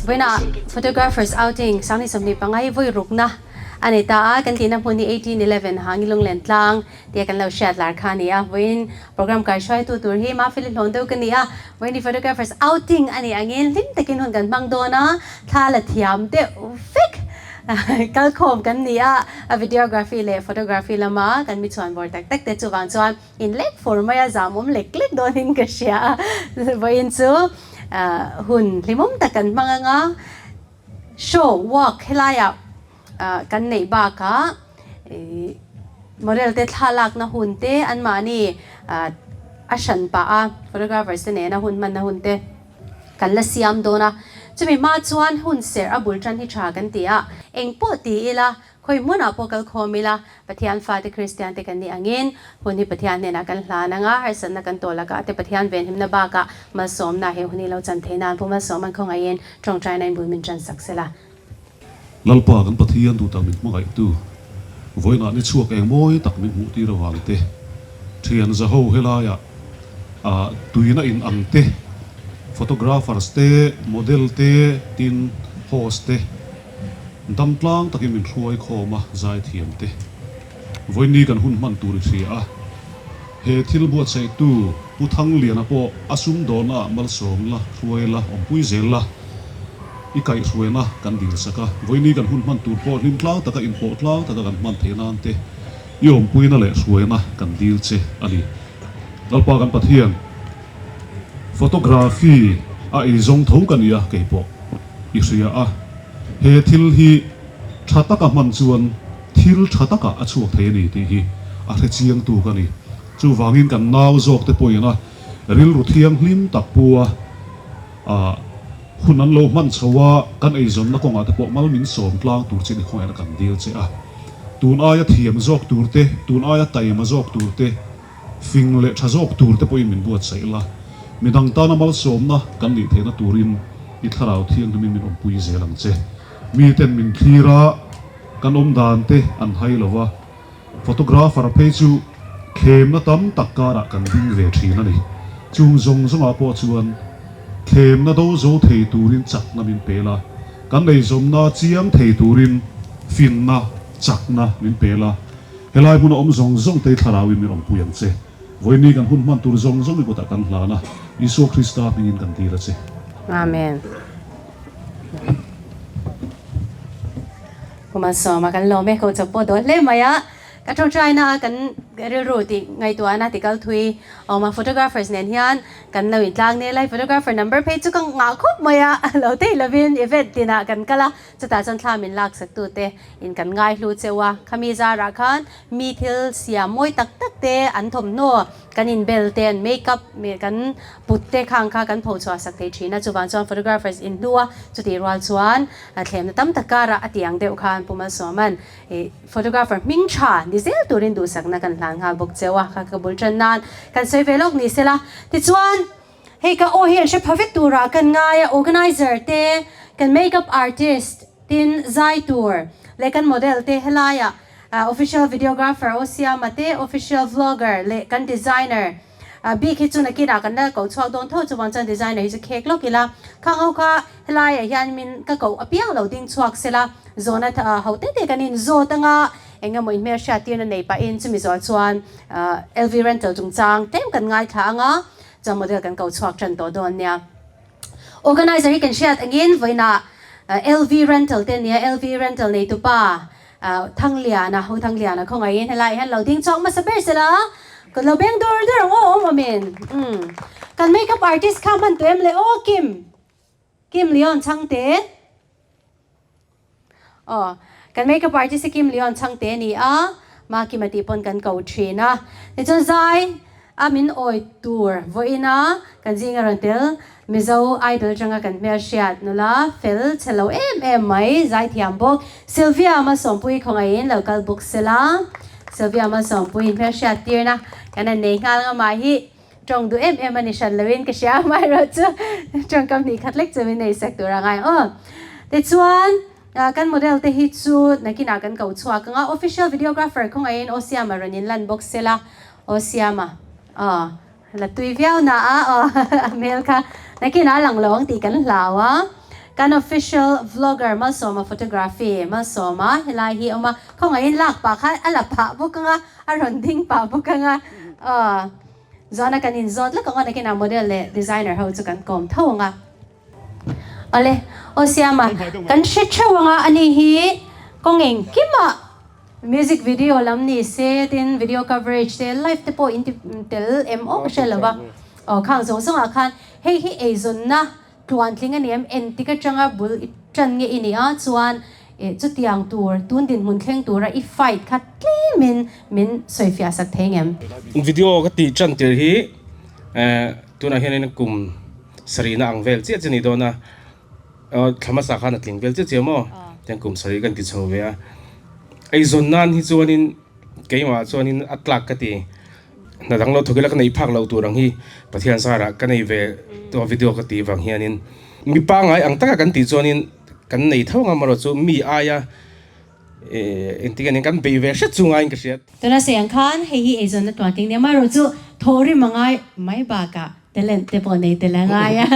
Vawiinah photographers outing 2025 hi vawi rukna a nei ta a, kan tihna hmun hi 1811 hangi lunglen tlang tia kan lo hriat lar kha a ni a. Vawiin program kaihruaitu tur hi Mafeli hlawn deuh ka ni a, vawiin hi photographers outing a nih angin hlim takin hun kan hmang dawn a, thla la thiam deuh vek kalkhawm kan ni a, a videography leh photography lama kan mi chhuan bawr tak tak te chuvang chuan in lek fur mai a, zamawm lek lek dawnin ka hria a, vawiin chu hun hlimawm tak kan hmang ang a, show walk helaiah kan neih bakah ih model te thlalakna hun te anmahni a hran pah a photographers te nena hun hmanna hun te kan la siam dawn a, chumi hma chuan hun serh a bul tan hi tha kan ti a, engpawh ti ila khawi hmunah pawh kal khawm ila Pathian fate Kristian te kan nih angin hun hi Pathian hnenah kan hlan ang a, harsatna kan tawh lakah te Pathian venhimna bakah malsawmna he hun hi lo chan theih nan Pu Malsawman khawngaihin tawngtaina in bul min tan sak sela. Lalpa kan Pathian duh tak min hmangaihtu, vawiinah ni chhuak eng mawi tak min hmuh tir avang te, thian zaho helaiah ah tuina in ang te, photographers te, model te, tin host te, dam tlang takin min hruai khawm a zaithiam te. Vawiinni kan hun hman tur i hria a, he thil buatsaihtu Pu Thangliana pawh a sumdawnna ah malsawm la, hruai la, awmpui zel la, i kaihhruaina kan dil sak a. Vawiinni kan hun hman tur pawh hlim tlang taka inpawh tlang taka kan hman theih nan te i awmpuina leh hruaina kan dil che a ni. Lalpa kan Pathian, photography a eizawng tho ka ni a, kei pawh i hria a, he thil hi tha taka hman chuan thil tha takah a chhuak thei a ni tih hi a hre chiangtu ka ni. Chuvangin kan nau zawk te pawhin a rilru thianghlim tak pu a, ah hun an lo hman chho a, kan eizawnna kawngah te pawh mal min sawm tlang tur che ni khawngaihna kan dil che a. Tun aia thiam zawk tur te, tun aia taima zawk tur te, fing leh tha zawk tur te pawhin min buatsaih la, midang tana malsawmna kan nih theihna turin i thlarau thianghlimin min awmpui zel ang che. Miten min thlir a, kan awm dan te an hai lo va, photographer phei chu thlemna tam tak karah kan ding ve thin a ni. Chung zawng zawngah pawh chuan thlemna do zo thei turin chakna min pe la, kan eizawmna chiang thei turin finna, chakna min pe la. Helai hmuna awm zawng zawng te thlarauin min awmpui ang che. Vawiini kan hun hman tur zawng zawng i kutah kan hlan a, Isua Krista hmingin kan dil a che. Amen. Kuma sawma kan lawm e, ko chawp pawh dawl hle mai a. Ka tawngtaina a kan rilru tih ngaihtuahna ti kal thui awm a, photographers nen hian kan lo intlang nel a, photographer number phei chu ka ngah khawp mai a, lo theih lovin event tinah kan kal a, chutah chuan thla min laksak tute In kan ngaihlu cheu a, khami zarah khan mi thil siam mawi tak tak te an thawmhnaw kan inbel te an make up kan put te khang kha kan pho chhuah sak thei thin a, chuvang chuan photographers in hnu a, chutih rual chuan thlemna tam tak karah a tiang deuh khan Pu Malsawman ih photographer hming tha ni zel turin duhsakna kan hlan nghal bawk cheu a, kha ka bul tan nan kan sawi ve lawk ni sela tichuan hei ka aw hi an hre pha vek turah kan ngai a, organizer te kan make up artist Tin, zai tur leh kan model te helaiah official videographer aw Siama te, official vlogger leh kan designer bik hi chu nakinah kan la koh chhuak dawn tho chuvang chuan designer hi chu khek lawk ila. Khang ho kha helaiah hian min ka koh apiang lo ding chhuak sela zawhna ho te te kan inzawt anga eng emaw inhmel hriattirna nei pahin chumi zawh chuan LV rental chungchang tlem kan ngaithla anga chuan model kan koh chhuak tan tawh dawn nia. Organizer hi kan hriat angin vawiinah LV Rental te ania, LV Rental neitupa Thangliana, Hu Thangliana khawngaihin helaiah hian lo ding chhuak hmasa ber sela, ka lo beng dur dur ang aw awm awmin. Umm kan makeup artist kha hman tawh em le aw Kim, Kim Leon Chhangte. Aw kan makeup artist hi Kim Leon Chhangte a ni a, Makima tih pawn kan ko thin a. Tichuan zai a min awi tur vawiin a kan zinga rawn tel Mizo Idol atanga kan hmelhriat nula fel chhe lo em em mai zaithiam bawk Sylvia Malsawmpuii khawngaihin lo kal bawk sela. Sylvia Malsawmpuii hmelhriat tirna kan han nei nghal nga mah hi Tawng duh em em a ni hran loin ka hria amaherawh chu tawngkam hnih khat lek chu min nei sak tur a ngai aw. Tichuan Kan model te hi chu nakinah kan ko chhuak ang a, official videographer khawngaihin aw Siama rawn inlan bawk sela, aw Siama aw la tui viau na a aw a hmel kha nakinah a lang lo ang tih kan hlau a. Kan official vlogger Malsawma photography Malsawma helai hi awm a, khawngaihin lak pah kha a la phah bawk ang a, a rawn ding pah bawk ang a aw. Zawhna kan inzawt lawk ang a, nakinah model leh designer ho chu kan kawm tho ang a. Awle, aw Siama, kan hre theuh ang a, ani hi kawng engkimah music video lam ni se, tin video coverage te, live te pawh in ti tel em aw ka hre lo va, aw khang zawng zawngah khan hei hi eizawnna tluantling a ni em, entik atanga bul i tan nge i nih a, chuan chutiang tur tun dinhmun thleng tura i fight kha tlemin min sawifiah sak thei ngem? Video ka tih tan tir hi tunah hianin kum sarihna ang vel chiah chi ni dawn a, thla hmasa khan a tling vel chiah chiah maw? Tiang kum sarih kan ti chho ve a, eizawn nan hi chuanin keimah chuanin a tlak ka ti, hna dang lo thawk ila ka neih phak loh tur ang hi Pathian zarah ka nei ve tawh a video ka tih vang hianin mi pangngai ang taka kan tih chuanin kan nei tho ang amaherawh chu mi aia engtin nge nia kan bei ve hret chu ngaiin ka hriat. Tuna sawi ang khan hei hi eizawnna tuanting nia amaherawh chu thawhrim a ngai mai bakah Talent te pawh nei tel a ngai a,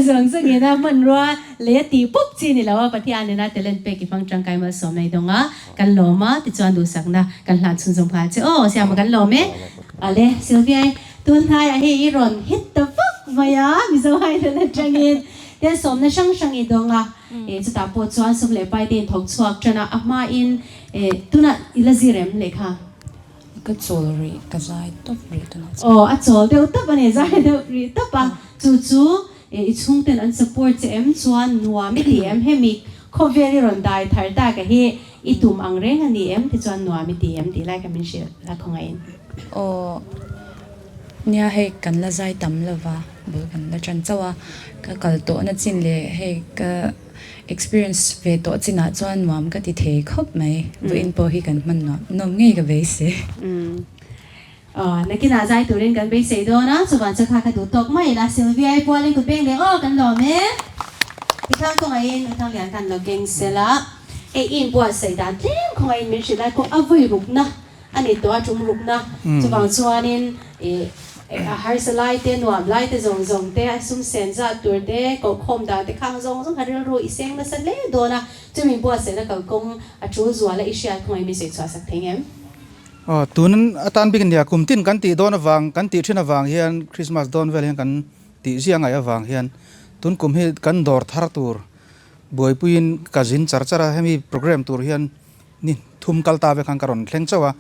zawng zawngin a hmanrua lei a tih pawp chi ni lo a, Pathian nena talent pek i hmang tangkai malsawm nei dawng a, kan lawm a, tichuan duhsakna kan hlan chhunzawm nghal che aw, Siama kan lawm e. Ale, Sylvia-i tun hnaiah hei i rawn hit ta vak mai a, Mizo Idol atangin tel sawmna hrang hrang i dawng a, chutah pawh chuan sum leh pai te in thawk chhuak tan a, a hmain tunah i la zir em lehkha? Ka chawl rih, ka zai tawp rih tunah chuan. Aw, a chawl deuh tawp a ni, zai deuh rih tawp a. Chu chu i chhungten an support che em chuan nuam i ti em? Hemi khawvel i rawn dai thar tak a hi i tum ang reng a ni em? Tichuan nuam i ti em tih lai kha min hrilh la khawngaihin. Aw, nia hei kan la zai tam lova, bul kan la tan chauh a, ka kal tawhna chin leh hei ka. Experience ve tawh chinah chuan nuam ka ti thei khawp mai. Vawiin pawh hi kan hman nuam nuam ngei ka beisei. Aw, nakinah zai turin kan beisei dawn a, chuvan chu kha ka duh tawk mai ila Sylvia-i pualin kut beng leh aw kan lawm e. Tithang kawngaihin Uthanglian khan lo keng sel a, hei i inbuatsaih dan tlem khawngaihin min hrilh a, kawng a vawi rukna A ni tawh a tum rukna. Chuvang chuanin ih a harsa lai te, nuam lai te zawng zawng te, a sum sen zat tur te, kohkhawm dan te khang zawng zawng kha rilru i seng nasa hle dawn a. Chumi buatsaihna kalkawng a tul zuala i hriat khawngaih mi sawi chhuah sak thei ngem? Aw, tun atan bik nia kum tin kan tih dawn avang, kan tih thin avang hian Christmas dawn vel hian kan tih zia ngaih avang hian tun kum hi kan dawr thar tur buaipuiin ka zin char char a, hemi program tur hian Ni thum kal ta vek khan ka rawn thleng chauh a,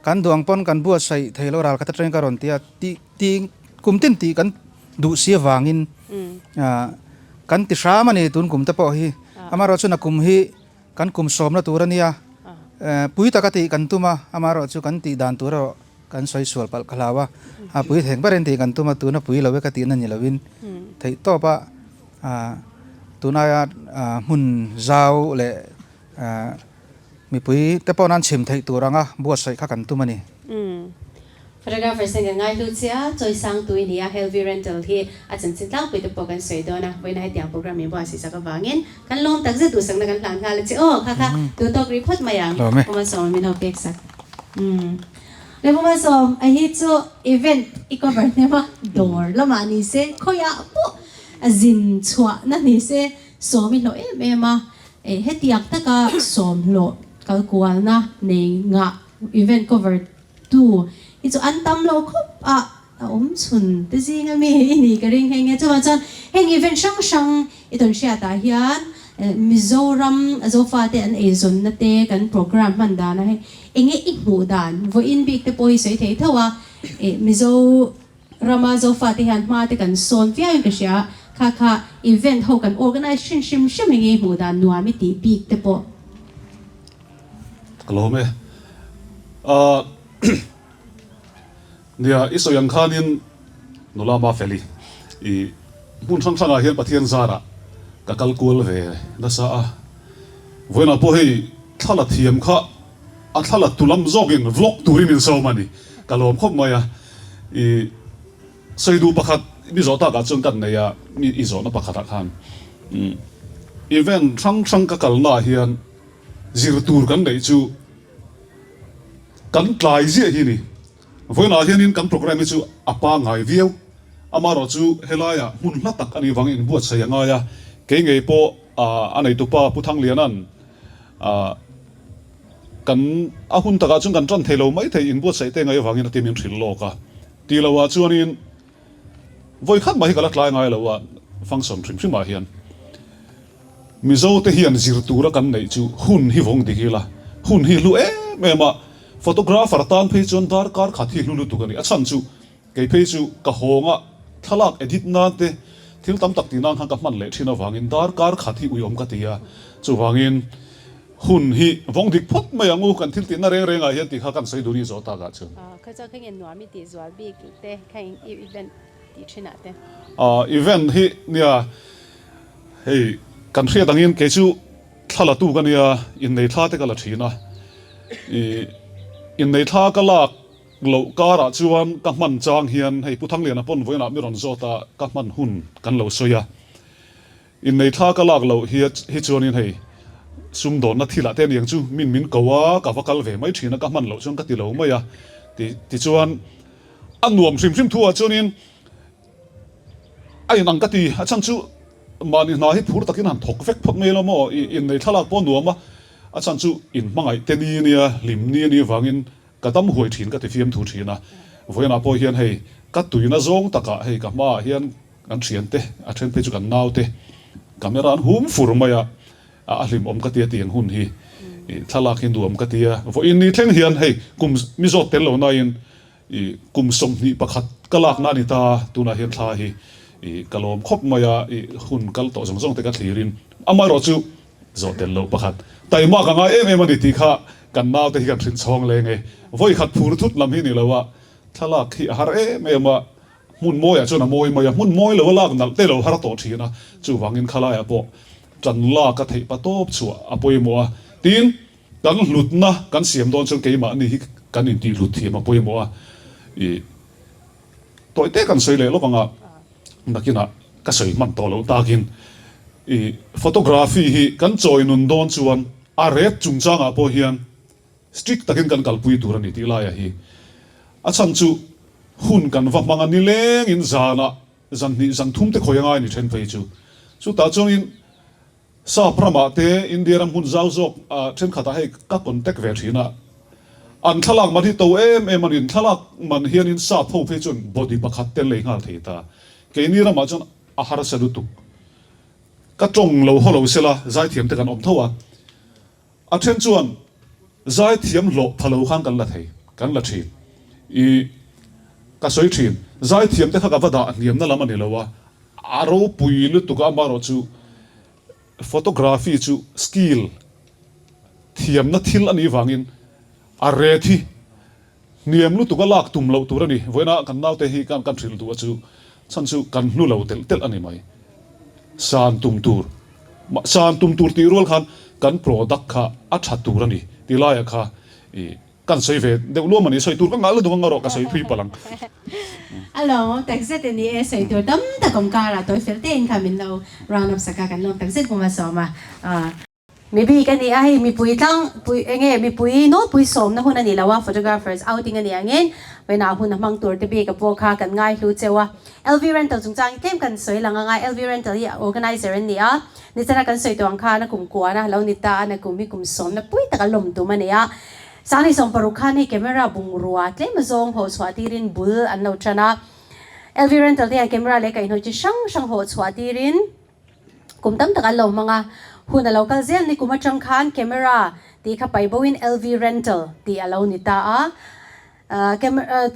kan duh ang pawn kan buatsaih thei lo ral khat atangin ka rawn ti a, tih tih kum tin tih kan duh si avangin kan ti hram a ni tun kum te pawh hi. Amaherawhchu na kum hi kan kum sawmna tur a nia, pui taka tih kan tum a, amaherawhchu kan tih dan tur erawh kan sawi sual palh ka hlau a, a pui theng berin tih kan tum a, tuna pui lo e ka tihna ni lovin theih tawp a tunaia hmun zau leh Mipui te pawh nan chhim theih tur anga buatsaih kha kan tum a ni. Photographers ten kan ngaihlu che a, chawi sang tui nia Helvi Rental hi a chanchin tlangpui te pawh kan sawi dawn a, vawiina hetiang program min buatsaih sak avangin kan lawm tak zet duhsakna kan hlan nghal a che aw, kha kha duh tawk rih phawt mai ang, Pu Malsawma min ho pek sak. Le Pu Malsawm, a hi chu event i cover hnem a, dawr lamah ni se, khawiah pawh a zin chhuahna ni se sawm i hlawh em em a, Hetiang taka sawmhlawh kalkualna nei ngah event cover tu hi chu an tam lo khawp a, a awm chhun te zing ami i nih ka ring heng e. Chuvang chuan heng event hrang hrang i tawn hriatah hian Mizoram Zofate an eizawnna te kan program hman dana hei enge i hmuh dan vawiin bik te pawh hi sawi thei tho a, Mizo Rama Zofate hian hma te kan sawn viau in ka hria, kha kha event ho kan organise hrin hrim hrim enge i hmuh dan nuam i tih bik te pawh. Ka lawm e. Ahh nia i sawi ang khanin nula Mafeli i hmun hrang hrangah hian Pathian zarah ka kal kual ve nasa a, vawiinah pawh hei thla la thiam kha a thla la tu lam zawkin vlog turin min sawm a ni, ka lawm khawp mai a. I sawi duh pakhat mi zawh takah chuan kan nei a, mi i zawhna pakhatah khan. Event hrang hrang ka kalnaah hian zir tur kan neih chu kan tlai ziah hi ni. Vawiinah hianin kan programme hi chu a pangngai viau. Amaherawhchu helaiah hmun hla tak a nih vangin inbuatsaih a ngai a, kei ngei pawh a neitupa Pu Thangliana'n kan a hun takah chuan kan tan thei lo mai thei inbuatsaih te ngai avangin a ti min hrilh lawk a. Tih lohah chuanin Vawi khat mah hi ka la tlai ngai lo a, function hrim hrim ah hian Mizo te hian zir tura kan neih chu hun hi vawng dik ila, hun hi hlu em em a, photographer tan phei chuan darkar khat hi hlu lutuk a ni. A chhan chu kei phei chu ka hawng a, thlalak edit nan te thil tam tak tih nan khan ka hman leh thin avangin darkar khat hi uiawm ka ti a, chuvangin hun hi vawng dik phawt mai ang u kan thil tihna reng reng ah hian tih kha kan sawi duh ni zawh tak ah chuan. Khaw kha nge nuam i tih zual bik te kha eng event tih thin ah te. Event hi nia hei kan hriat angin kei chu thla la tu ka nia innei thla te ka la thin a, ih innei thla ka lak loh karah chuan ka hman chang hian hei Pu Thangliana pawn vawiinah mi rawn zawt a ka hman hun kan lo sawi a. Innei thla ka lak loh hi hi chuanin hei sumdawnna thilah te aniang chu min min ko a, ka va kal ve mai thin a, ka hman loh chuan ka ti lo mai a, ti tichuan a nuam hrim hrim thu ah chuanin a inang ka ti, a chhan chu mahni hna hi phur takin han thawk vek phawt mai lo maw, innei thlalak pawh a nuam a, a chhan chu inhmangaih te ni ania, hlim ni ania vangin ka dam huai thin ka ti fiamthu thin a, vawiinah pawh hian hei ka tuina zawng takah hei ka hmaah hian Kan thiante, a then phei chu kan naute camera an hum fur mai a, a hlimawm ka tia tiang hun hi thlalak hi nuam ka tia. Vawiin ni thleng hian hei kum mi zawt tel lo nain kum 21 ka lakna a ni ta, tunah hian thla hi ka lawm khawp mai a, hun kal tawh zawng zawng te ka thlirin amaherawh chu zawh tel loh pakhat taima ka ngai em em a ni tih kha kan naute hi kan hrilh chhawng leng e. Vawikhat phur thut lam hi ni lo a, thlalak hi a har em em a. Hmun mawiah chuan a mawi mai a, hmun mawi lo a lak nalh te lo har tawh thin a, chuvangin khalaiah pawh tan lak a theih pa tawp chhuah a pawimawh a, tin, kan hlutna kan siam dawn chuan keimahni hi kan intih hlut thiam a pawimawh a, ih tawi te kan sawi leh lawk ang a, nakinah ka sawi hman tawh loh takin ih photography hi kan chawi nun dawn chuan a ret chungchangah pawh hian Strict takin kan kalpui tur a ni tih laia hi a chhan chu hun kan va hmang a nilengin zanah zan hnih zan thum te khawi a ngai ni then phei chu. Chutah chuanin Sap ramah te India ram hmun zau zawk thenkhatah hei ka contact ve thin a, an thlalak man hi to em em a ni, thlalak man hianin Sap ho phei chuan body pakhat te lei nghal thei ta. Keini ramah chuan a harsa lutuk. Ka tawng lo haw lo sela zaithiam te kan awm tho a. A then chuan zaithiam hlawh pha lo khan kan la thei, kan la thin. I ka sawi thin, zaithiam te kha ka va dah hniamna lam a ni lo a, a ropui lutuk a, amaherawhchu photography chu skill, thiamna thil a nih vangin a ret hi Hniam lutuk a lak tum loh tur a ni. Vawiina kan naute hi kan kan hrilh duh a chu chhan chu kan hnu lo telh telh a ni mai. San tum tur, san tum tur tih rual khan kan product kha a tha tur a ni tih laiah kha i kan sawi ve deuh luam a ni. Sawi tur ka ngah lutuk ang erawh ka sawi thui palh ang. A lawmawm takzet a ni e, sawi tur tam tak awm karah tawi fel tein kha min lo round up sak a, kan lawm takzet pawh hmasawm a. Mibi ka ni a, hei mipui tlang pui enge mipui nawlpui sawmna hun a ni lo a, photographers outing a ni angin vawiinah hun a hmang tur te bik a pawh kha kan ngai hlu cheu a. LV Rental chungchang hi tlem kan sawi lang anga, LV Rental hi organizer an ni a, nichana kan sawi tawh ang khan a kum kuan a lo ni ta a, na kum hi kum sawmna pui taka lawm tum a ni a. 2016 khan hei camera bungrua tlem azawng hawh chhuah tirin bul an lo tan a, LV Rental te hian camera leh kaihhnawih chi hrang hrang hawh chhuah tirin, Kum tam tak an lo hmang a, hun a lo kal zel ni kum atang khan camera tih kha pai bo in LV rental tih a lo ni ta a.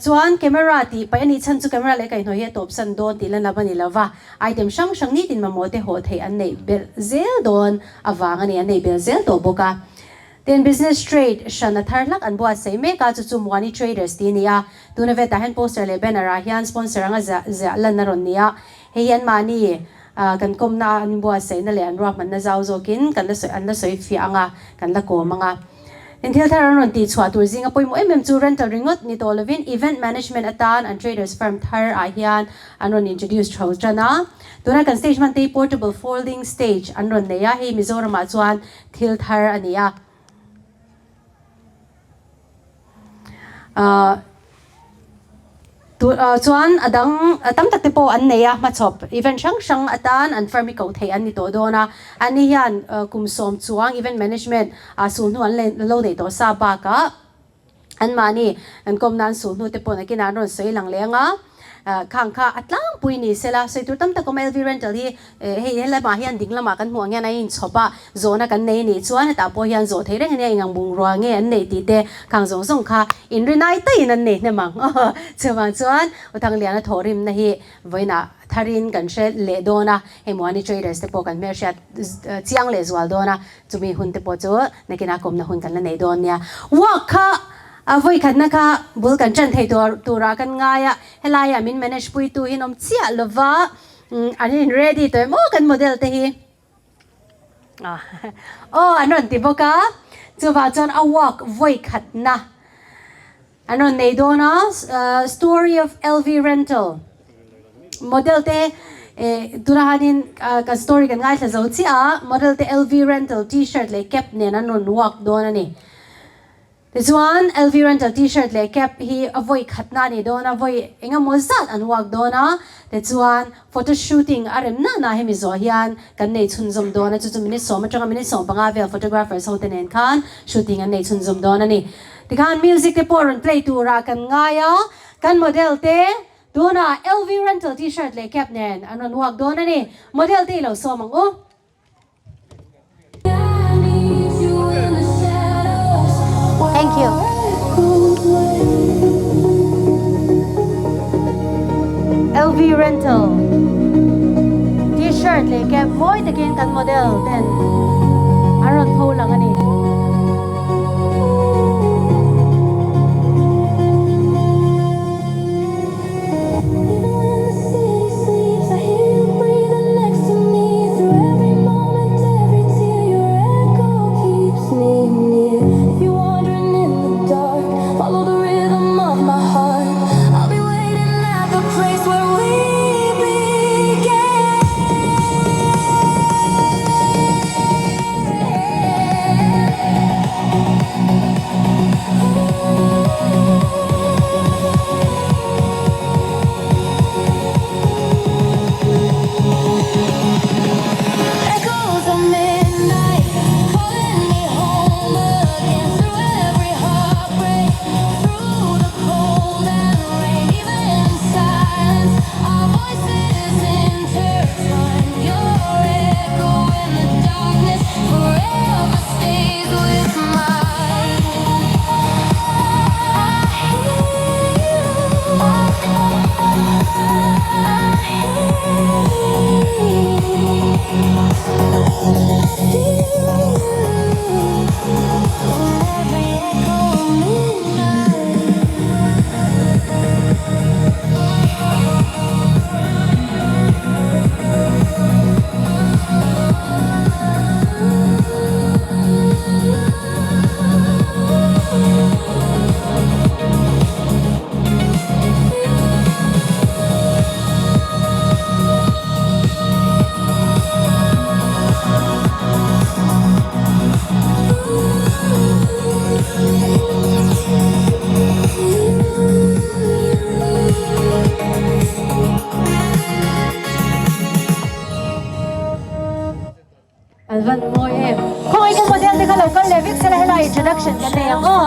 Chuan camera tih paih a nih chhan chu camera leh kaihhnawih hi a tawp san dawn tih lan lam a ni lo va, item hrang hrang nitin mamawh te hawh theih an neih belh zel dawn avang a ni, an neih belh zel tawh bawk a. Tin, business trade hran a thar hlak an buatsaih mek a, chu chu Muani Traders tih a ni a. Tuna vetah hian poster leh banner ah hian sponsor anga ziah ziah lan a rawn ni a. Hei hi anmahni kan kawmna a an inbuatsaihna leh an ruahmanna zau zawkin kan la sawi an la sawi fiah ang a, kan la kawm ang a. Inthil thar an rawn tih chhuah tur zinga pawimawh em em chu rental ringawt ni tawh lovin event management atan an traders firm thar ah hian an rawn introduce tho tan a. Tuna kan stage hman te hi portable folding stage an rawn nei a, hei Mizoramah chuan thil thar a ni a. Chuan a dang tam tak te pawh an nei a, hmachhawp event hrang hrang atan an firm hi koh theih an ni tawh dawn a. Ani hian kum sawm chuang event management ah sulhnu an lo neih tawh sa bakah anmahni an kawmna an sulhnu te pawh nakinah an rawn sawi lang leh ang a. Khang kha a tlangpui ni sela, sawi tur tam tak awm a, LV Rental hi hei he lamah hian ding lamah kan hmuh ang hian a inchhawp a, zawhna kan nei anih chuan hetah pawh hian zawh theih reng ania eng ang bungrua nge an neih tih te khang zawng zawng kha inrinai taiin an nei hnem ang. Chuvang chuan U Thangliana thawhrimna hi vawiinah tharin kan hre leh dawn a, hei Muani Traders te pawh kan hmelhriat chiang leh zual dawn a, chumi hun te pawh chu nakinah kawmna hun kan la nei dawn nia. Walk kha A vawikhatna kha bul kan ṭan thei tur turah kan ngai a, helaiah min manage puitu hi an awm chiah lova, an in ready tawh em aw kan model te hi aw an rawn ti bawk a, chuvang chuan a walk vawikhatna an rawn nei dawn a, story of LV rental model te tunah hianin kan story kan ngaithla zo chiah a, model te LV rental t-shirt leh cap nen an rawn walk dawn a ni. Tichuan, LV Rental T-shirt leh cap hi a vawi khatna a ni dawn a, vawi eng emaw zat an uak dawn a. Tichuan, photo shooting a rem nana hemi zawh hian kan nei chhunzawm dawn a, chu chu minute sawm atanga minute 15 vel photographers ho te nen khan shooting an nei chhunzawm dawn a ni. Tikhan music te pawh rawn play turah kan ngai a, kan model te tunah LV Rental T-shirt leh cap nen an rawn uak dawn a ni. Model te i lo sawm ang u. Thank you. LV Rental T-shirt leh cap mawi takin kan model ten an rawn tho lang a ni. An van mawi em. Khawngaih kan model te kha lo kal leh vek sela helai introduction kan nei ang aw.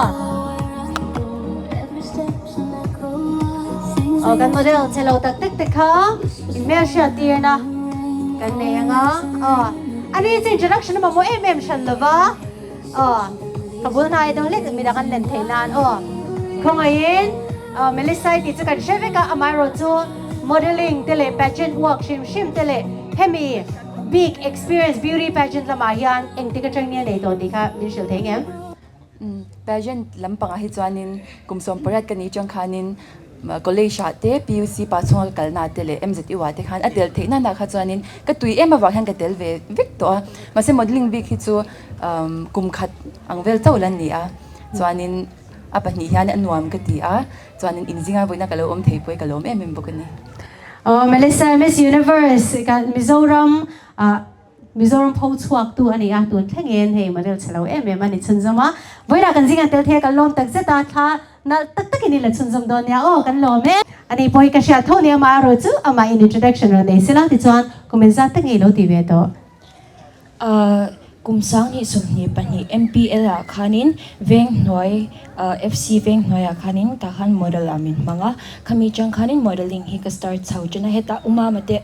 Aw kan model che lo tak tak te kha in hmel hriat tirna kan nei ang a. Aw ani chu introduction a mamawh em em hran lova. Aw ka bul hnai deuh hlek midang an len theih nan aw. Khawngaihin Melissa i tih chu kan hre vek a amaherawhchu modelling te leh pageant work hrim hrim te leh hemi Big experience beauty pageant lamah hian engtik atang nge nei tawh tih kha min hrilh thei ngem? Pageant lampangah hi chuanin kum 18 ka nih chang khanin College ah te PUC pa chhunga ka kalna te leh MZU ah te khan a tel theih nana kha chuanin ka tui em avang hian ka tel ve vek tawh a. Mahse modelling bik hi chu kum khat ang vel chauh la ni a, chuanin a pahnih hian a nuam ka ti a, chuanin inzinga vawiina ka lo awm thei pawh hi ka lawm em em bawk a ni. Aw Melissa Miss Universe Mizoram ah Mizoram pho chhuak tu a ni a, tun thlengin hei model chhe lo em em a ni chhunzawm a, vawiinah kan zingah tel thei a kan lawm tak zet a, thla nalh tak takin i la chhunzawm dawn nia aw kan lawm e. Ani pawh hi ka hriat tho nia amaherawh chu amah in introduction rawn nei sela tichuan kum inzat tak ngei lo ti ve tawh. Kum 2022 MPL ah khanin Venghnuai FC Venghnuai ah khanin tah khan model ah min hmang a, khami chang khanin modelling hi ka start chho ṭan a, hetah Umama te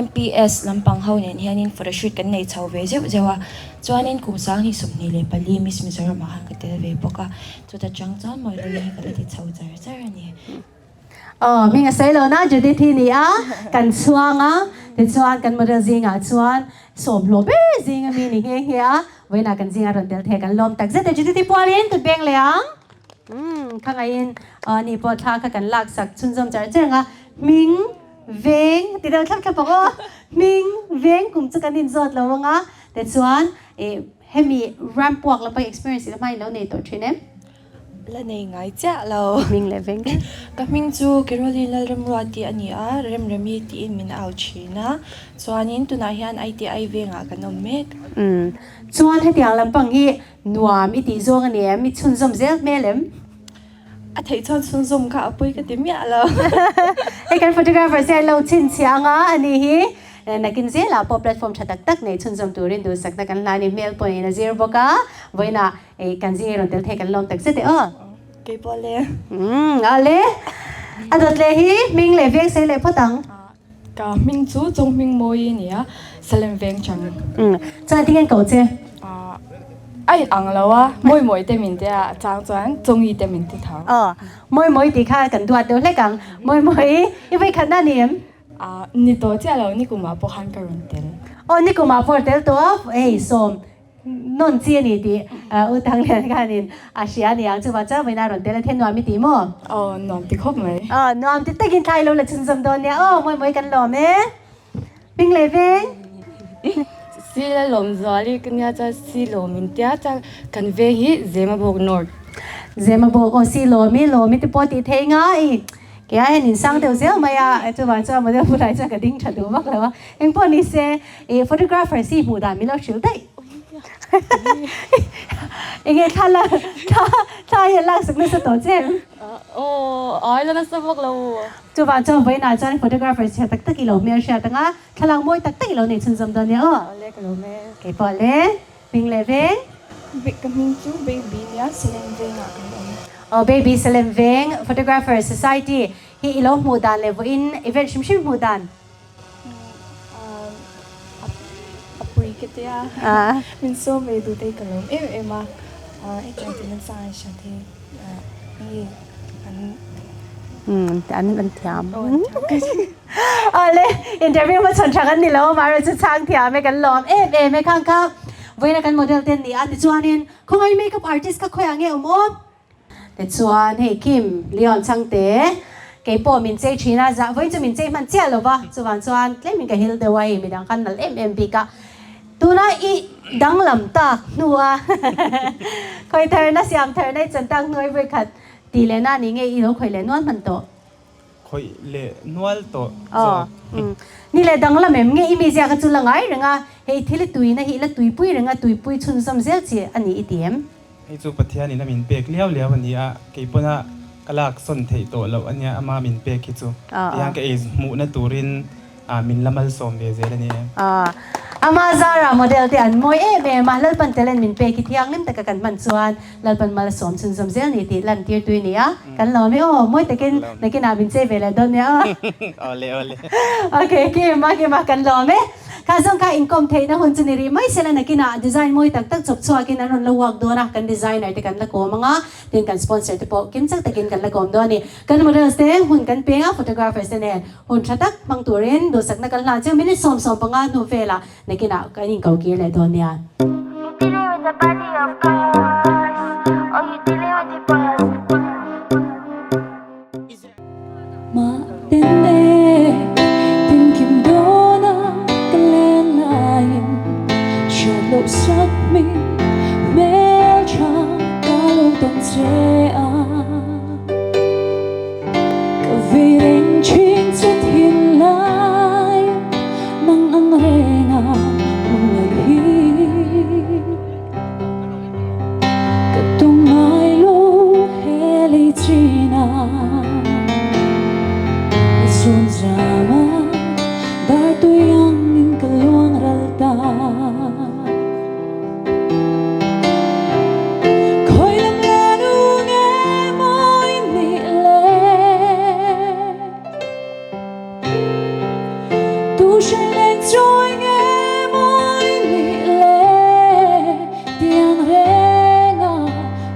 MPS lampang ho nen hianin photoshoot kan nei chho ve zeuh zeuh a, chuanin kum 2024 Miss Mizoram ah khan ka tel ve bawk a, chuta chang chuan modelling hi ka la ti chho char char a ni. Aw, hming a sawi lo na, Judith hi ni a, kan chhuang a, tichuan kan model zingah chuan sawmhlawh ber zing ami ni nghe nghe a, vawiinah kan zingah rawn tel thei kan lawm tak zet e, Judith hi pualin tut beng leh ang. Umm, khangaihin aw ni pawh thla kha kan laksak chhunzawm char char ang a, hming veng ti deuh thlap thlap ang aw, hming veng kum chu kan inzawt lo ang a, tichuan ih hemi ramp walk lampang experience ila hmain lo nei tawh thin em? La nei ngai chiah lo. Ka hming leh veng veng. Ka hming chu Caroline Lalremruati a ni a, Remremi tiin min au thin a. Chuanin tunah hian ITI vengah kan awm mek. Umm. Chuan hetiang lampang hi nuam i tih zawng a ni em? I chhunzawm zel hmel em? A theih chuan chhunzawm kha a pawi ka ti miah lo. Hei kan photographers hian lo chhinchhiah anga a ni hi. Nakin zelah pawh platform tha tak tak nei chhunzawm turin duhsakna kan hlan i hmel pawhin a zir bawk a. Vawiinah Ei, kan zing rawn tel thei kan lawm tak zet e aw. Kei pawh le. Umm, a le. A dawt leh hi hming leh veng sei leh phawt ang. Ka hming chu Chawng hming mawi a ni a, Salem veng chang. Umm, chuan tinge an koh che? A in ang lo a, Mawi Mawi te min tia a chang chuan Chawngi te min ti tho. Aw, Mawi Mawi tih kha kan duat deuh hlek ang. Mawi Mawi, i vawikhatna a ni em? Ni tawh chiah lo, nikumah pawh khan ka rawn tel. Aw, nikumah pawh tel tawh a, hei sawm Nawn chi a ni tih U Tanglian khanin a hria a ni ang chuvang chuan vawiin a rawn tel a the nuam i ti maw? Aw nuam ti khawp mai. Aw nuam ti takin thlai lo la chhunzawm dawn nia aw mawi mawi kan lawm e. Hming leh veng. Si la lawm zual i ka nia chuan si lawm in tia chuan kan veng hi Zemabawk North. Zemabawk aw si lawm i lawm i te pawh tih thei nga i Kei a hian insang deuh zel mai a, chuvang chuan model bulah chuan ka ding tha duh vak lo a. Engpawh ni se, ih photographer si hmuh dan min lo hrilh daih. Enge thla la thla thla hian laksak nasa tawh che em? Aw, ai la nasa vak lo. Chuvang chuan vawiinah chuan photographer chhe tak tak i lo hmelhriat ang a, thlalak mawi tak tak i lo nei chhunzawm dawn nia aw. Awle ka lo hmel. Keipawh le. Hming leh veng. Ka hming chu Baby nia Salem vengah kan awm. Aw Baby Salem veng Photographer Society hi i lo hmuh dan leh vawiin event hrim hrim hmuh dan. A pui ka tia min sawm ve duh te hi ka lawm em em a hetiang tih nasa an hriat hi nge an An thiam. Awle, interview hmachhawn tha kan ni lo amaherawh chu chhang thiam e kan lawm em em e khang kha vawiina kan model te an ni a tichuanin khawngaih makeup artist kha khawiah nge awm awm tichuan hei Kim Leon Changte keipawh min chei thin a zah vawiin chu min chei hman chiah lo va chuvang chuan tlemin ka hil deuh a hei midang khan nalh em em bik a tuna i danglam tak hnua khawi tharna siam tharna i chan tak hnuai vawikhat Tih leh na ni nge i lo khawih leh nual hman tawh? Khawih leh nual tawh zawk. Aw. Ni leh danglam em nge i mizia kha chu la ngai reng a, hei thil i tuina hi i la tuipui reng a, tuipui chhunzawm zel chi a ni i ti em? Hei chu Pathian in a min pek liau liau a ni a, kei pawn a ka lak sawn theih tawh loh a nia, ama min pek hi chu. Tihian ka ei hmuhna turin Min la malsawm ve zel a ni e. Ama Zara model te an mawi em em a, Lalpan talent min pek hi thianghlim taka kan hman chuan Lalpan malsawm chhunzawm zel ni tih lan tir tui ni a, kan lawm e aw, mawi takin nakinah min chei ve leh dawn nia aw. Awle awle. Ok Kim a Kim a kan lawm e. Kha zawng kha inkawm theihna hun chu ni rih mai sela nakinah design mawi tak tak chawp chhuakin an rawn la work dawn a, kan designer te kan la kawm ang a, tin kan sponsor te pawh kim chak takin kan la kawm dawn a ni. Kan models te hun kan peng a, photographers te nen Hun tha tak hmang turin duhsakna kan hlan chiang minute 15 hnu velah nakinah kan inko kir leh dawn nia. You dealing with the body of Christ, or you dealing with the past? Sakhming hmeltha ka lo tawn che a, ka vei reng thin che thinlai nang ang renga hmangaih hi ka tum ngai lo he lei chin a i zawn zam a dar tui angin ka luang ral ta. Khawi lam la nu nge mawi nih le? Tu hre leng chawi nge mawi nih le? Tiang renga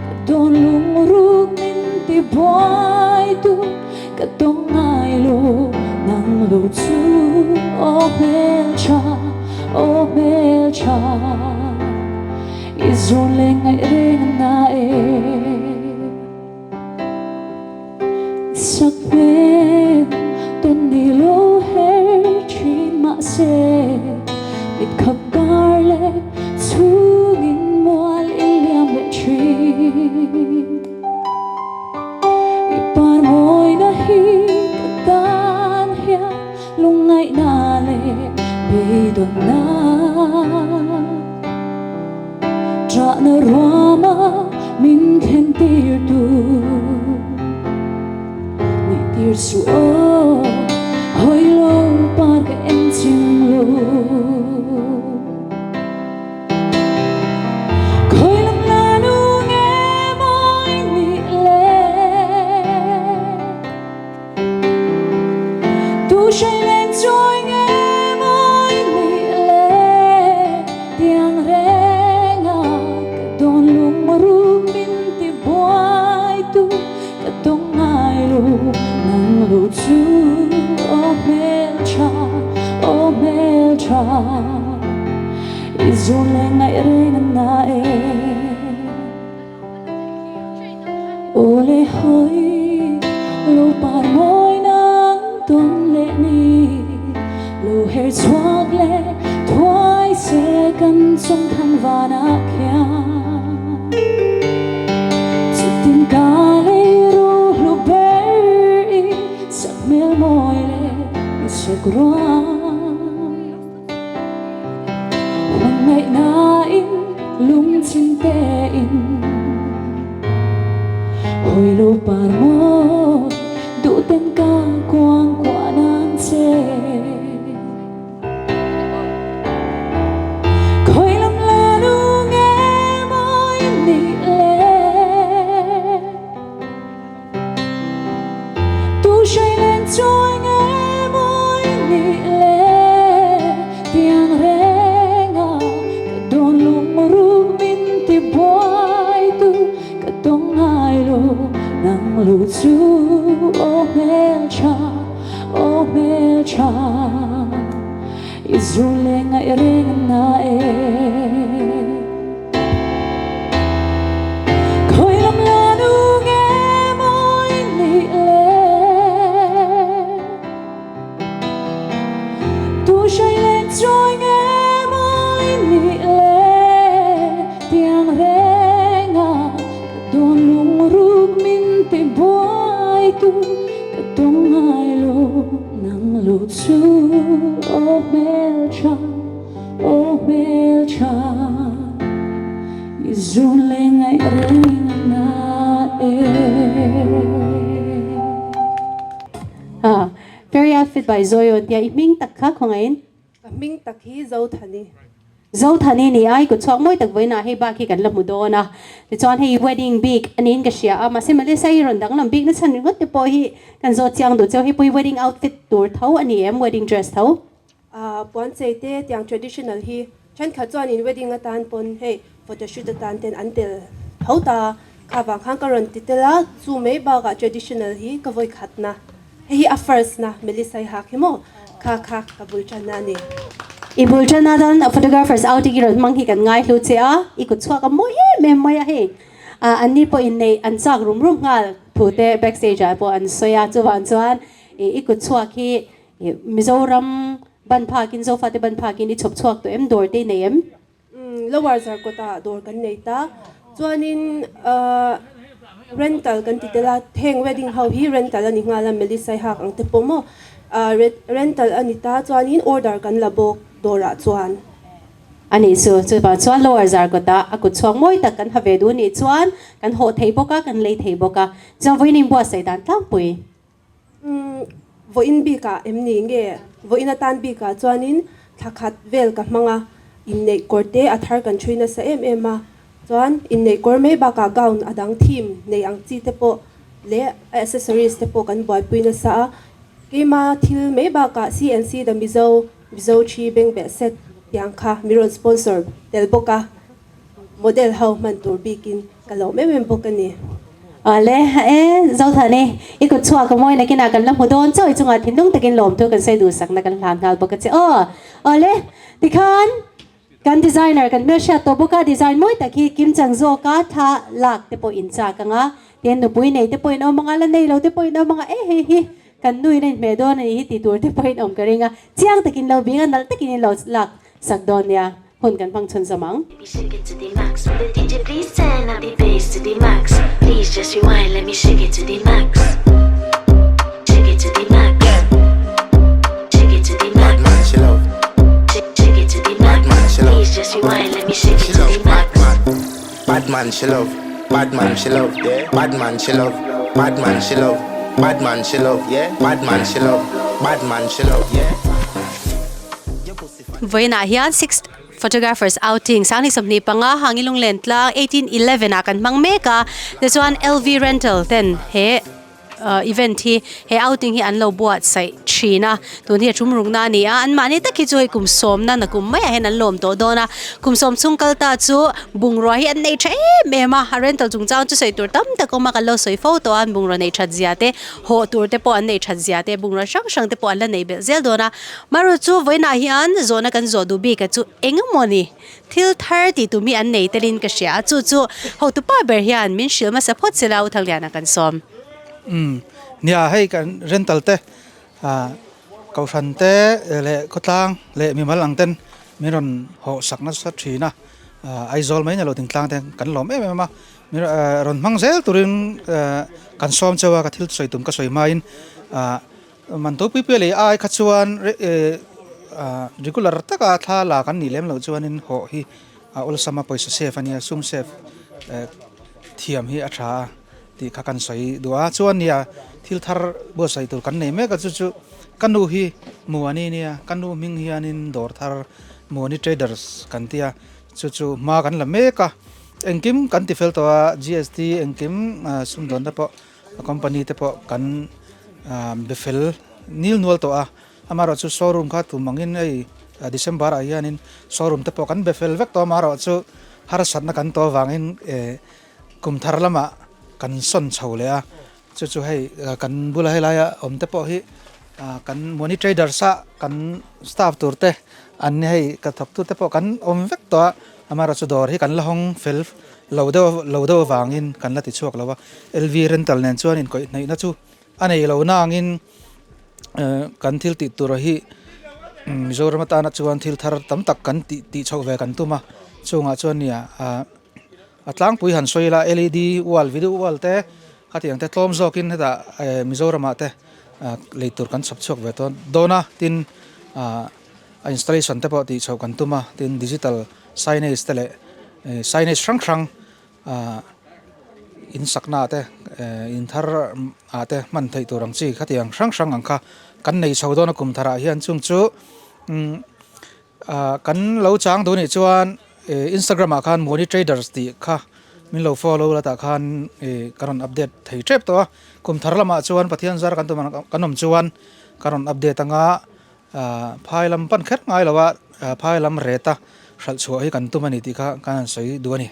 ka dawn lungruk min ti buai tu ka tawng ngai lo nang lo chu aw hmeltha. Aw hmeltha i zawn leh ngaih reng a na e. Sak hmel tawn ni lo her thin mahse mit khap kar leh chhungin mual i liam leh thin. I par mawina hi ka tan hian Lungngaihna leh beidawnna Ṭahna ruama min thlen tir tu Nih tir suh aw, hawi lo par ka en ching lo. Khawi lam la nu nge mawi nih le? Tu hrai leng chawi nge mawi nih le? Tiang renga ka dawn lungmaru min ti buai tu ka tawng ngai lo nang lo chu aw hmeltha aw hmeltha i zawn leh ngaih reng a na e. Aw le hawi lo par mawi nang tawn leh ni lo her chhuak leh thuai se kan chung thang vanah khian chutin ka lei ru hlu ber i sak hmel mawi leh i sak ruang. Hmangaihnain lungchhin tein hawi lo par mawi duhten ka kuang kuah nan che. Khawi lam la nu nge mawi nih le? Tu hrai leng chawi nge mawi nih le? Tiang renga ka dawn lungmaru min ti buai tu ka tawng ngai lo nang lo chu aw hmeltha aw hmeltha i zun leh ngaih reng a na e. Khawi lam la nu nge mawi nih le? Tu hrai leng chawi nge mawi nih le? Tiang renga ka dawn lungruk min ti buai tu ka tawng ngai lo nang lo chu aw hmeltha. Aw hmeltha i zun leh ngaih reng a na e. Ha, Fairy Outfit by Zoyo tia i hming tak kha khawngaihin. Ka hming tak hi Zothani. Zothani ni a, i kut chhuak mawi tak vawiinah hei bak hi kan la hmu dawn a. Tichuan hei wedding bik a niin ka hria a, mahse Melissa hi rawn danglam bik na chhan ringawt te pawh hi kan zawt chiang duh cheu. Hei pawh hi wedding outfit tur tho a ni em, wedding dress tho? Puanchei te tiang traditional hi thenkhat chuan in wedding atan pawn hei photoshoot atan ten an tel tho ta kha vang khan ka rawn ti tel a, chu mai bakah traditional hi ka vawi khat na hei hi a first na Melissa i hak hi maw kha kha ka bul tan na a ni. I bul tan na tan photographers outing i rawn hmang hi kan ngai hlu che a, i kut chhuak a mawi em em mai a hei an ni pawh inneih an chak rum rum nghal thu te backstage ah pawh an sawi a chuvang chuan i kut chhuak hi Mizoram ban phakin, Zofate ban phakin i chhawp chhuak tawh em? Dawr te i nei em? Lower Zarkawt ah dawr kan nei ta. Chuanin rental kan ti tel a, heng wedding ho hi rental a ni nghal a, Melissa-i hak ang te pawh maw rental a ni ta, chuanin order kan la bawk dawrah chuan. A nih chu, chuvang chuan Lower Zarkawt ah a kut chhuak mawi tak kan ha ve duh nih chuan kan hawh thei bawk a, kan lei thei bawk a, chuan vawiin inbuatsaih dan tlangpui. Vawiin bikah em ni nge? Vawiin atan bikah chuanin thla khat vel ka hmang a, inneih kawr te a thar kan ṭhui nasa em em a. Chuan inneih kawr mai bakah gown a dang theme nei ang chi te pawh leh a accessories te pawh kan buaipui nasa a. Keima thil mai bakah CNC The Mizo, Mizo Thi Bengbeh Set tiang kha mi rawn sponsor tel bawk a. Model ho hman tur bikin ka lo em em bawk a ni. Awle e Zothani, i kut chhuak a mawi nakinah kan la hmu dawn chauh i chungah thinlung takin lawmthu kan sawi duhsakna kan hlan nghal bawk a che aw. Awle tikhan kan designer kan hmelhriat tawh bawk a, design mawi tak hi kim chang zawka thla lak te pawh in chak ang a, tin nupui nei te pawhin awm ang a, la nei lo te pawhin awm ang a, e hei hi kan nuin a inhmeh dawn a nih hi tih tur te pawhin awm ka ring a, chiang takin lo bing a, nalh takin in lo lak Sak dawn nia, hun kan hmang chhun zawm ang. Vawiinah hian six photographers outing Sangni 25 Hangi Lunglen tlang 1811 ah kan hmang mek a, tichuan LV Rental ten he event hi he outing hi an lo buatsaih thin a, tun hi a tum rukna a ni a, anmahni tak hi chu hei kum sawmna na kum maiah hian an lawm tawh dawn a, kum sawm chhung kal ta chu bungrua hi an nei tha em em a, a rental chungchang chu sawi tur tam tak a awm a, kan lo sawi fo tawh a, an bungrua nei that zia te hawh tur te pawh an nei that zia te bungrua hrang hrang te pawh an la nei belh zel dawn a. Maru chu vawiinah hian zawhna kan zawh duh bik a chu eng emaw ni thil thar tih tum hi an nei telin ka hria a chu chu hotupa ber hian min hrilh hmasa phawt sela u Thangliana kan sawm. Umm nia hei kan rental te ah kohhran te leh khawtlang leh mimal ang ten min rawn hawh sak nasa thin a ah Aizawl mai ni lo dingtlang te kan lawm em em a min rawn hmang zel turin kan sawm cheu a ka thil sawi tum ka sawi hmain ah Man to pui pui leh ai kha chuan regular taka thla la kan nih lem loh chuanin hawh hi a awlsam a pawisa save a nia sum save thiam hi a tha a tih kha kan sawi duh a chuan nia thil thar buatsaih tur kan nei mek a chu chu ka nu hi Muani nia ka nu hming hianin dawr thar Muani traders kan tia chu chu hma kan la mek a engkim kan ti fel tawh a GST engkim sumdawnna pawh. A company te pawh kan be fel nil nual tawh a, amaherawhchu showroom kha tum angin hei December ah hianin showroom te pawh kan be fel vek tawh a, amaherawhchu harsatna kan tawh avangin kum thar lamah kan sawn chho leh a, chu chu hei kan bula helaia awm te pawh hi kan money traders a kan staff tur te an ni hei ka thawk tu te pawh kan awm vek tawh a, amaherawhchu dawr hi kan la hawng fel Lo deuh lo deuh avangin kan la ti chhuak lo a, LV rental nen chuan inkawih hnaihna chu a nei lo nangin kan thil tih tur hi Mizoram atana chuan thil thar tam tak kan tih tih chhoh ve kan tum a, chungah chuan nia a tlangpui han sawi ila led wall video wall te khatiang te tlawm zawkin hetah Mizoramah te lei tur kan chhawp chhuak ve dawn a, tin a installation te pawh tih chhoh kan tum a, tin digital signage te leh signage hrang hrang ah in sakna ah te in thar ah te hman theih tur ang chi khatiang hrang hrang ang kha kan nei chho dawn a kum tharah hian chung chu umm ah kan lo chang duh anih chuan instagram ah khan Muani traders tih kha min lo follow la tah khan ih ka rawn update thei tep tawh a kum thar lamah chuan Pathian zar kan tum ang kan awm chuan ka rawn update anga. Phai lam pan kher ngai lo a, phai lam reta hralh chhuah hi kan tum a ni tih kha kan han sawi duh a ni.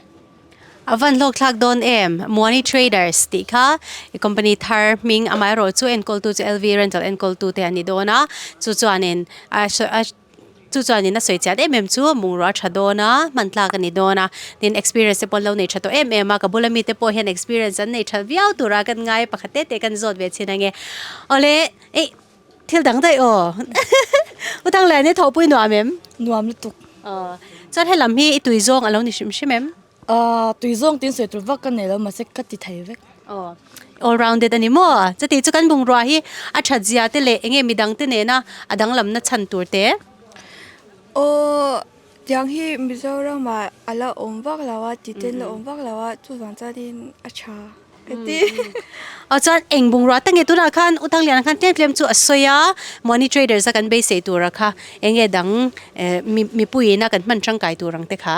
A van hlawk thlak dawn em? Muani Traders tih kha i company thar hming amaherawh chu enkawltu chu LV Rental enkawltu te an ni dawn a, chu chuanin a chu chuanin a sawi chian em em chu bungrua a tha dawn a, hman tlak a ni dawn a, tin experience te pawh an lo nei tha tawh em em a, ka bula mite pawh hian experience an nei tha viau tura kan ngai pakhat te te kan zawt ve chin ange. Awle, eih. Thil dang daih aw. U Thanglen i thawhpui nuam em? Nuam lutuk. Aw. Chuan helam hi i tui zawng a lo ni hrim hrim em? Aaa tui zawng tin sawi tur vak ka nei lo mahse ka ti thei vek. Aw all rounded a ni maw? Chuti chu kan bungrua hi a that zia te leh enge midang te nena a danglamna chhan tur te? Aw tiang hi Mizoram ah a la awm vak lo a ti ten la awm vak lo a chuvang chuanin a tha ka ti. Aw chuan eng bungrua ta nge tunah khan U Thangliana khan tlem tlem chu a sawi a Money Traders a kan beisei tur a kha enge dang mipuiin a kan hman tangkai tur ang te kha.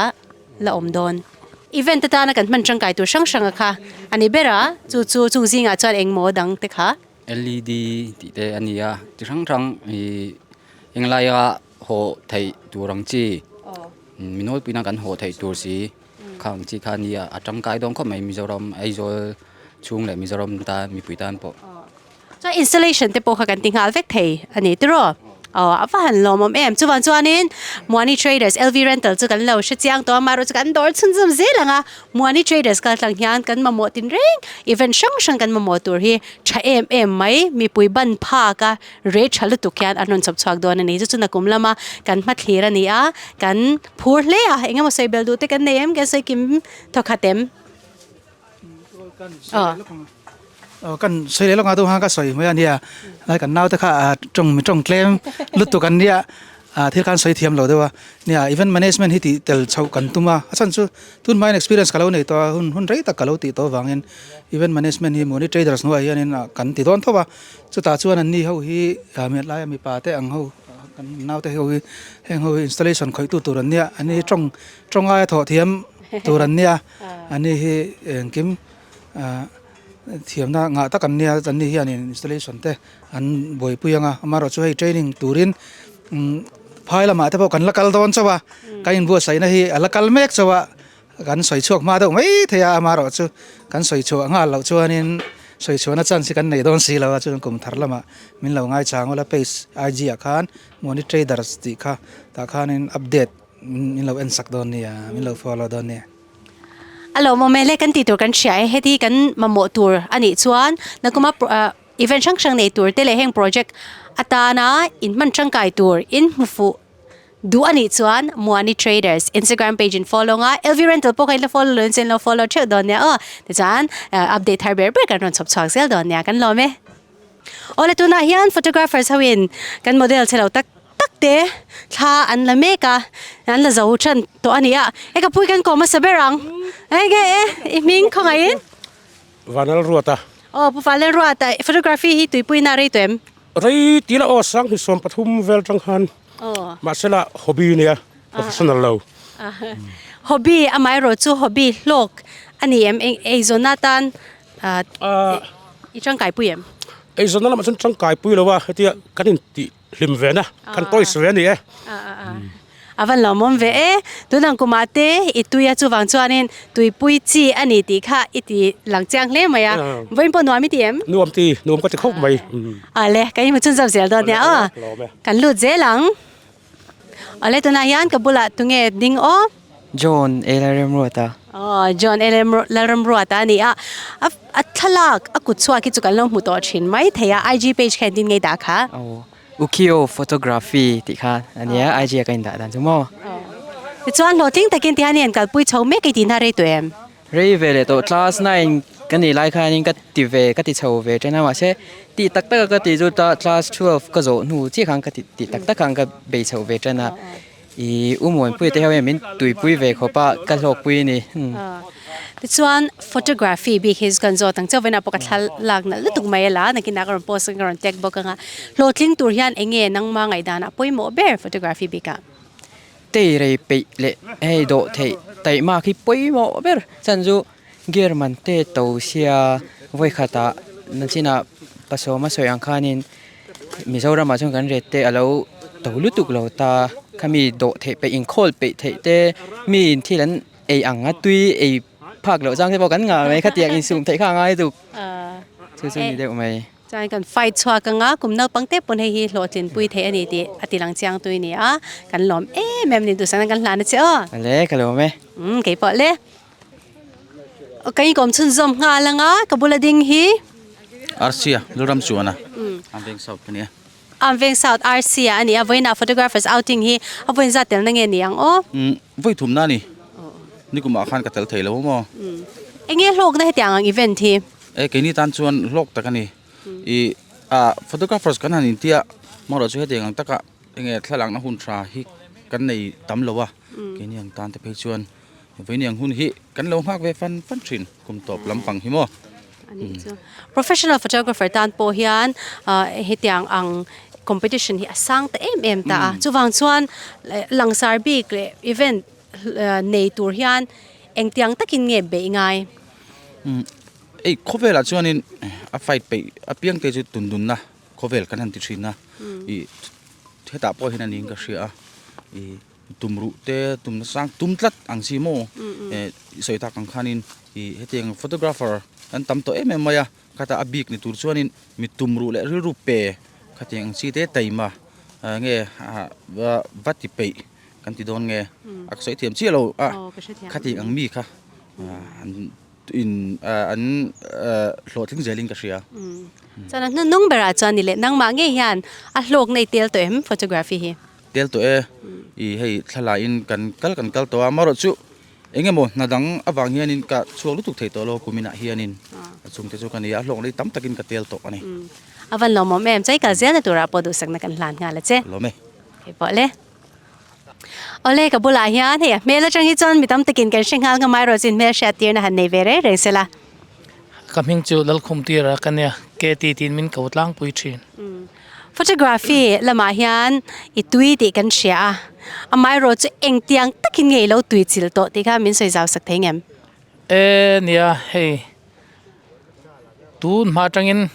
la awm dawn. Event atana kan hman tangkai tur hrang hranga kha a ni ber a, chu chu chung zingah chuan engmaw dang te kha. LED tih te a ni a, chi hrang hrang ih englaia haw theih tur ang chi, mi nawlpuina kan haw theih tur si kha ang chi kha a ni a, a tangkai dawn khawp mai Mizoram Aizawl chhung leh Mizoram tan mipui tan pawh. Chuan installation te pawh kha kan ti nghal vek thei a ni tiraw? Aw a va han lawmawm em. Chuvang chuanin Muani Traders LV Rental chu kan lo hre chiang tawh a, amaherawhchu chu kan dawr chhunzawm zel ang a, Muani Traders kal tlang hian kan mamawh tinreng event hrang hrang kan mamawh tur hi tha em em mai mipui ban phak a rate tha lutuk hian an rawn chawp chhuak dawn a ni. Chu chu nakum lama kan hmathlir a ni a, kan phur hle a, eng emaw sawi bel duh te kan nei em, kan sawi kim thawkhat em? Aw kan sawi leh lawk ang a duh ka sawi mai a nia lai kan naute kha a tawng mi tawng tlem lutuk an nia a thil khan sawi thiam lo deuh a nia event management hi tih tel chhoh kan tum a a chhan chu tun hmain experience ka lo nei tawh a hun hun rei tak ka lo tih tawh avangin event management hi mahni traders hnuaiah hianin kan ti dawn tho a chutah chuan an ni ho hi laia mipa te ang ho kan naute ho hi heng ho hi installation khawih tu tur an nia an ni hi tawng tawng aia thawh thiam tur an nia an ni hi engkim ah thiamna ngah tak an nia an ni hianin installation te an buaipui ang a amaherawhchu hei training turin umm phai lamah te pawh kan la kal dawn chauh a kan inbuatsaihna hi a la kal mek chauh a kan sawi chhuak hma deuh mai thei a amaherawhchu kan sawi chhuah nghal loh chuanin sawi chhuahna chance hi kan nei dawn si lo a chuan kum thar lamah min lo ngaichang ula page IG ah khan Money Traders tih kha tah khanin update min lo en sak dawn nia min lo follow dawn nia. A lawmawm e le kan tih tur kan hria e heti kan mamawh tur a nih chuan nakuma event hrang hrang nei tur te leh heng project atana in hman tangkai tur in hmu fuh duh a nih chuan Muani Traders Instagram page in follow nga LV Rental pawh kha in la follow lo in chuan in lo follow theuh dawn nia aw tichuan update thar ber ber kan rawn chhawp chhuak zel dawn nia kan lawm e. Awle tunah hian photographers ho in kan model chhe lo tak tak te thla an la mek a an la zo than tawh a ni a e ka pui kan kawm hmasa ber ang enge e i hming khawngaih in Vanal Ruata aw pu Vanal Ruata photography hi tuipui na rei tawh em rei tih la aw sang hi 13 vel tang khan aw mahsela hobby nia professional lo hobby amaherawh chu hobby hlawk a ni em eizawn atan I tangkai pui em? Eizawnna lamah chuan tangkai pui lo a, hetia kan intih hlim ve na, kan toys ve a ni e. A van lawmawm ve e, tunang kumah te i tui a chuvang chuanin tuipui chi a ni tih kha i ti lang chiang hle mai a, vawiin pawh nuam i ti em? Nuam ti, nuam ka ti khawp mai. Ale, kan inhmu chhunzawm zel dawn nia aw, kan lut zel ang. Awle tunah hian ka bulah tunge ding aw? John A Lalremruata. Aw John A Lalremruata a ni a, a thlalak a kut chhuak hi chu kan lo hmu tawh thin mai thei a, IG page kha engtin nge i dah kha? Aw Ukio Photography tih kha a nia IG ah ka indah dan chu maw? Tichuan hlawhtling takin tihian i en kalpui chho mek i tih na rei tawh em? Rei ve leh tawh class 9 ka nih lai khanin ka ti ve ka ti chho ve ṭhen a mahse tih tak tak a ka tih chu class 12 ka zawh hnu chiah khan ka ti tih tak tak khan ka bei chho ve ṭhen a ih u Muanpuia te ho hian min tuipui ve khawp a ka hlawkpui a ni. Tichuan photography bik hi kan zawt ang chauh vawiinah pawh ka thla lak nalh lutuk mai a la nakinah ka rawn post ka rawn tag bawk ang a hlawhtling tur hian eng nge nangma ngaihdanah pawimawh ber photography bikah? Tei rei peih leh hei dawh theih taihmak hi pawimawh ber chan chu gear man te to sia vawikhatah nachinah pasawma sawi ang khanin Mizoramah chuan kan rate te a lo to lutuk lo ta khami dawh theih peih inkhawl peih theih te mi in thil an ei ang a tui ei phak loh chang te pawh kan ngah mai khatiang insum theih kha a ngai duk chu chu ni deuh mai. Chuan kan fight chhuak anga kum naupang te pawn hei hi hlawhtlin pui theih a ni tih a ti lang chiang tui ni a, kan lawm em em ni duhsakna kan hlan a che aw. Ale ka lawm e. Umm kei pawh le. Kan inkawm chhunzawm nghal anga ka bula ding hi. Arsia Lalram Chuana Ang Veng South ka ni a. Arm Veng South RC ah a ni a, vawiinah photographers outing hi a vawiin zat telna nge ni ang aw? Umm vawi thumna a ni, nikumah khan ka tel thei lo maw? Enge hlawkna hetiang ang event hi? E keini tan chuan hlawk tak a ni, ih ah photographers kan han intia marawh chu hetiang ang taka enge thlalakna hun tha hi kan nei tam lo a, keini ang tan te phei chuan vawiin ang hun hi kan lo nghak ve fan fan thin kum tawp lampang hi maw. Professional photographer tan pawh hian hetiang ang competition hi a sang ta em em ta a, chuvang chuan langsar bik leh event nei tur hian engtiang takin nge beih ngai? Ei khawvelah chuanin a fight peih apiang te chu tundunna khawvel kan han ti thin a, ih hetah pawh hian a niin ka hria a, ih. Tum ruh te tum na sang tum tlat ang chi maw eh i sawi tak ang khanin ih hetiang photographer an tam tawh em em mai a khata a bik ni tur chuanin mi tum ruh leh rilru pe khatiang ang chi te taima nge va ti peih kan ti dawn nge a ka sawi thiam chiah lo a khatiang ang mi kha an In an hlawhtling zelin ka hria. Chuan a hnuhnung berah chuan ni leh nangmah ngei hian a hlawk nei tel tawh em photography hi? Tel tawh e, i hei thlalaiin kan kal kan kal tawh a, amaherawh chu eng emaw hna dang avang hianin ka chhuak lutuk thei tawh lo kuminah hianin a chungte chu ka ni a, a hlawk nei tam takin ka tel tawh a ni. A van lawmawm em, chai kal zelna turah pawh duhsakna kan hlan nghal a che. Lawm e. Hei pawh le. Awle ka bulah hian hei a hmel atang hi chuan mi tam takin kan hre nghal ngham erawh chin hmel hriat tirna han nei ve reng reng sela. Ka hming chu Lalkhum Tira ka nia, KT tiin min ko tlangpui thin. Photography lamah hian i tui tih kan hria a, amaherawh chu engtiang takin nge i lo tui chilh tawh tih kha min sawi zau sak thei ngem? E nia hei tun hma atangin.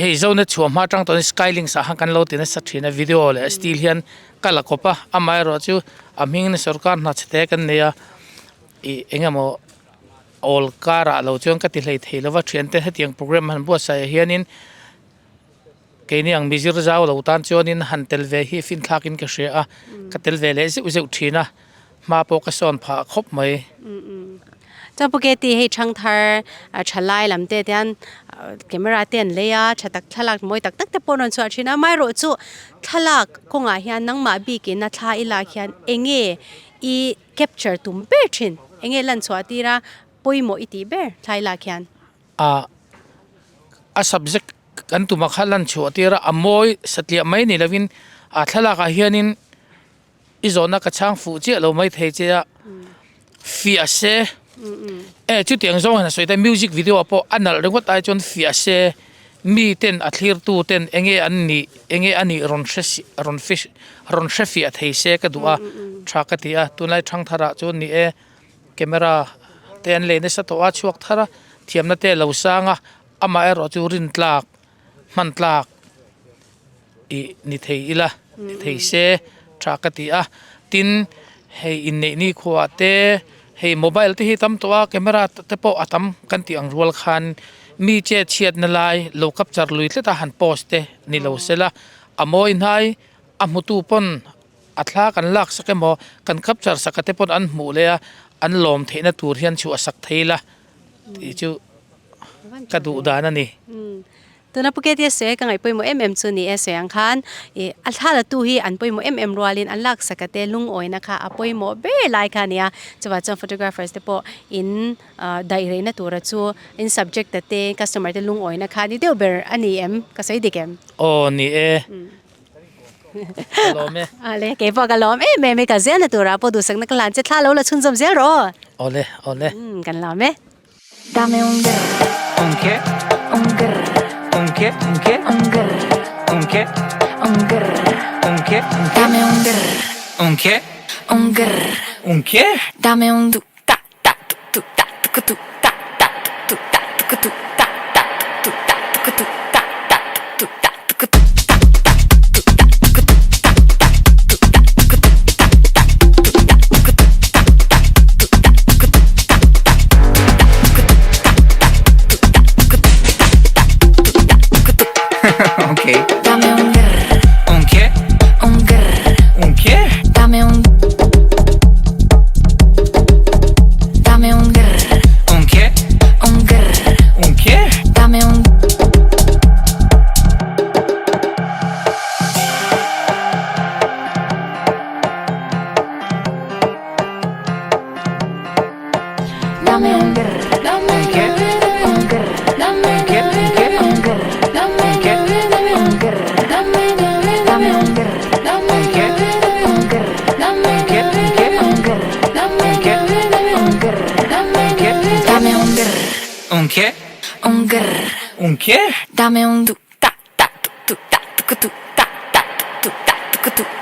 Hei zone chhuah hma atang tawhin skylinks ah khan kan lo ti nasa thin a video leh steel hian ka la kawp a amaherawh chu a hming sorkar hna chhe te kan nei a ih eng emaw awl karah lo chuan ka ti hlei thei lova thiante hetiang program han buatsaih ah hianin keini ang mizir zau lo tan chuanin han tel ve hi finthlak in ka hria a ka tel ve leh zeuh zeuh thin a. Hma pawh ka sawn phah khawp mai. Chuan Pu Keti hei thangthar thalai lam te hian camera te an lei a, tha tak thlalak mawi tak tak te pawh an rawn chhuah thin a. Amaherawh chu thlalak kawngah hian nangmah bikin a thla i lak hian eng nge i capture tum ber thin? Eng nge lan chhuah tir a pawimawh i tih ber thla i lak hian? A a subject kan tumah kha lan chhuah tir a, a mawi satliah mai ni lovin a thlalakah hianin I zawhna ka chhang fuh chiah lo mai thei che a, fiah se e chutiang zawng hian a sawi ta music video ah pawh a nalh ringawt ai chuan fiah se mi ten a thlir tu ten enge an nih enge a nih rawn hre si rawn fish rawn hre fiah thei se ka duh a tha ka ti a tunlai thang thar ah chuan ni e camera te an lei nasa tawh a chhuak thar a thiamna te a lo sang a amaherawh chu rintlak hman tlak. Ih ni thei ila ni thei se tha ka ti a tin hei inneih ni khuah te hei mobile te hi tam tawh a camera te pawh a tam kan tih ang rual khan mi che chhiatna lai lo capture lui tlat a han post te ni lo sela a mawi hnai a hmutu pawn a thla kan lak sak emaw kan capture sak a te pawn an hmuh leh a an lawm theihna tur hian chhuah sak thei ila tih chu ka duh dan a ni. Tuna Pu Ketia sawi ka ngaih pawimawh em em chu ni e sawi ang khan ih a thla la tu hi an pawimawh em em rualin an laksaka te lungawina kha a pawimawh ber lai kha a ni a, chuvah chuan photographers te pawh in daih reihna tura chu in subject a te customer te lungawina kha a ni deuh ber a ni em ka sawi dik em? Aw ni e ka lawm e. Awle kei pawh ka lawm em em e ka zelna turah pawh duhsakna ka hlan che thla lo la chhunzawm zel rawh aw. Awle awle. Kan lawm e. Dame un grr. Un qué? Un grr. Un qué? Un qué? Un grr. Un qué? Un grr. Un qué? Un qué? Dame un grr. Un qué? Un grr. Un qué? Dame un tu ta ta tu tu ta tu tu ta ta tu tu ta tu tu ta ta tu tu ta tu tu ta ta tu tu ta tu tu ta ta tu ta tu tu ta ta tu ta tu tu ta ta tu ta tu tu ta ta tu ta tu tu ta ta tu ta tu tu ta ta tu ta tu tu Okay. Dame un grr. Un qué? Un grr. Un qué? Dame un Dame un grr. Un Dame un Un qué? Dame Un qué? Un qué? Un qué? Dame un Un qué? Un qué? Un qué? Un qué? Un qué? Dame un Un qué? Un Un qué? Dame un tu ta ta tu tu ta tu tu ta ta tu ta tu tu.